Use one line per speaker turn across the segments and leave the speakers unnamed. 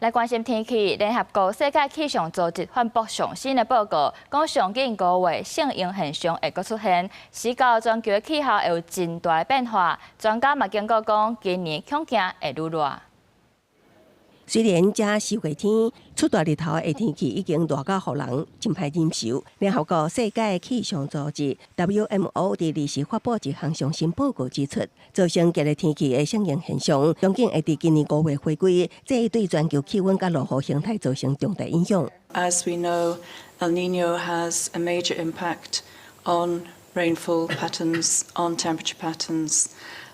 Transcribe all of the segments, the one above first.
來關心天氣，聯合國世界氣象組織發布上新的報告，講上緊5月聖嬰現象會閣出現，時到全球的氣候會有真大的變化。專家嘛警告講，今年恐驚會愈熱。
雖然這四月天出大日頭的天氣已經熱到予人真歹忍受，聯合國世界氣象組織 WMO 佇二時發布一項上新報告指出，造成極熱天氣的聖嬰現象，上緊會佇今年5月回歸，這會對全球氣溫佮落雨形態造成重大影響。
As we know, El Niño has a major impact on rainfall patterns, on temperature patterns,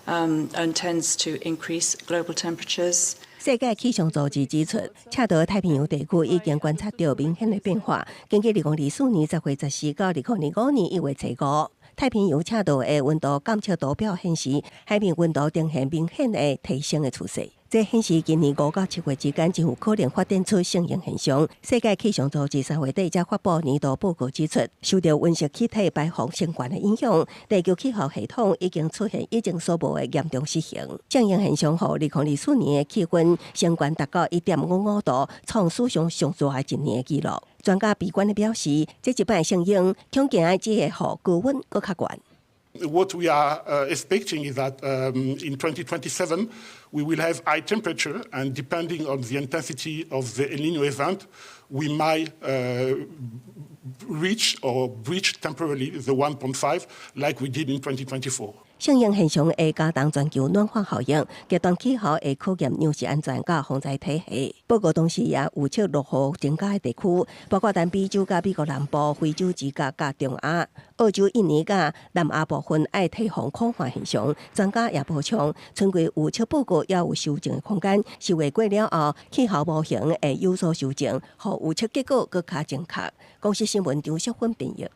and tends to increase global temperatures.
世界氣象組織指出，赤道太平洋地區已經觀察到明顯的變化。根據2024年10月14到2025年1月初五，太平洋赤道的溫度監測圖表顯示，海面溫度呈現明顯的提升的趨勢。這顯示今年5到7月之間，真有可能發展出聖嬰現象。世界氣象組織3月底才發布年度報告指出，受到溫室氣體排放升懸的影響，地球氣候系統已經出現以前所無的嚴重失衡。聖嬰現象予2024年的氣溫升懸達到1.55度，創史上上熱的一年的紀錄。專家悲觀的表示，這一擺聖嬰恐驚只會予高溫閣較懸。
What we are expecting is that in 2027 we will have high temperature, and depending on the intensity of the El Niño event, we might reach or breach temporarily the 1.5 like we did in 2024.
聖嬰現象會加重全球暖化效應，極端氣候會考驗糧食安全佮防災體系。報告同時也預測落雨增加的地區，包括南美洲佮美國南部、非洲之角佮中亞、澳洲、印尼佮南亞部分愛提防苦旱現象。專家也補充，春季預測報告猶有修正的空間，4月過了後，氣候模型會有所修正，予預測結果閣較正確。公視新聞張淑芬編譯。